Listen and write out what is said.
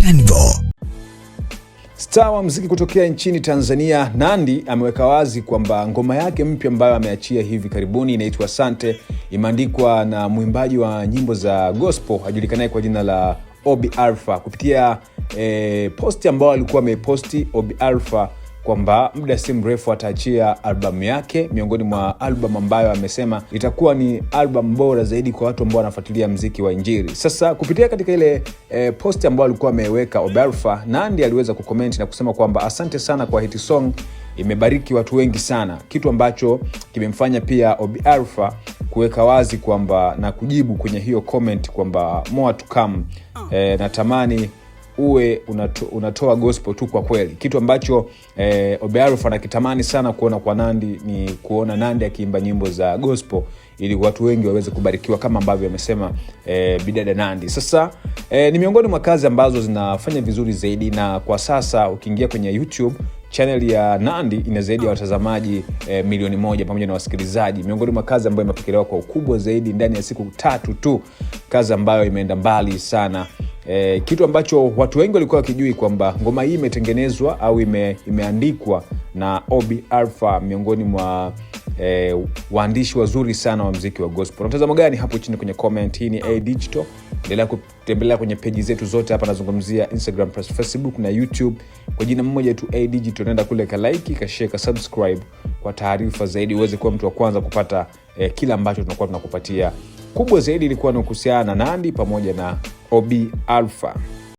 Carnival. Star wa mziki kutokea nchini Tanzania Nandy ameweka wazi kwamba ngoma yake mpya ambayo ameachia hivi karibuni inaitwa Asante, imeandikwa na mwimbaji wa nyimbo za gospel ajulikanaye kwa jina la Obi Alpha kupitia posti ambayo alikuwa ameiposti Obi Alpha kwamba muda si mrefu ataachia albamu yake, miongoni mwa albamu ambayo amesema itakuwa ni albamu bora zaidi kwa watu ambao wanafuatilia mziki wa Injili. Sasa kupitia katika ile posti ambayo alikuwa ameweka Obi Alpha, Nandy aliweza kucomment na kusema kwamba asante sana kwa hit song, imebariki watu wengi sana, kitu ambacho kimemfanya pia Obi Alpha kuweka wazi kwamba na kujibu kwenye hiyo comment kwamba more to come. Natamani uwe unatoa gospel tu kwa kweli, kitu ambacho Obi Alpha anakitamani sana kuona kwa Nandy ni kuona Nandy akiimba nyimbo za gospel ili watu wengi waweze kubarikiwa kama ambavyo amesema bidada Nandy. Sasa ni miongoni mwa kazi ambazo zinafanya vizuri zaidi, na kwa sasa ukiingia kwenye YouTube channel ya Nandy ina zaidi ya watazamaji 1 milioni pamoja na wasikilizaji. Miongoni mwa kazi ambayo imepokelewa kwa ukubwa zaidi ndani ya siku 3 tu, kazi ambayo imeenda mbali sana. Kitu ambacho watu wengi walikuwa wakijui kwamba ngoma hii imetengenezwa au imeandikwa na Obi Alpha, miongoni mwa waandishi wazuri sana wa mziki wa gospel. Mtazamo gani hapo chini kwenye comment? Hii ni A Digital. Endelea kutembelea kwenye peji zetu zote hapa, nazungumzia Instagram plus Facebook na YouTube kwa jina mmoja tu A Digital. Nenda kule ka like, ka share, ka subscribe kwa taarifa zaidi, uweze kuwa mtu wa kwanza kupata kila ambacho tunakuwa tunakupatia. Kubwa zaidi ilikuwa ni kuhusiana na Nandy pamoja na Obi Alpha.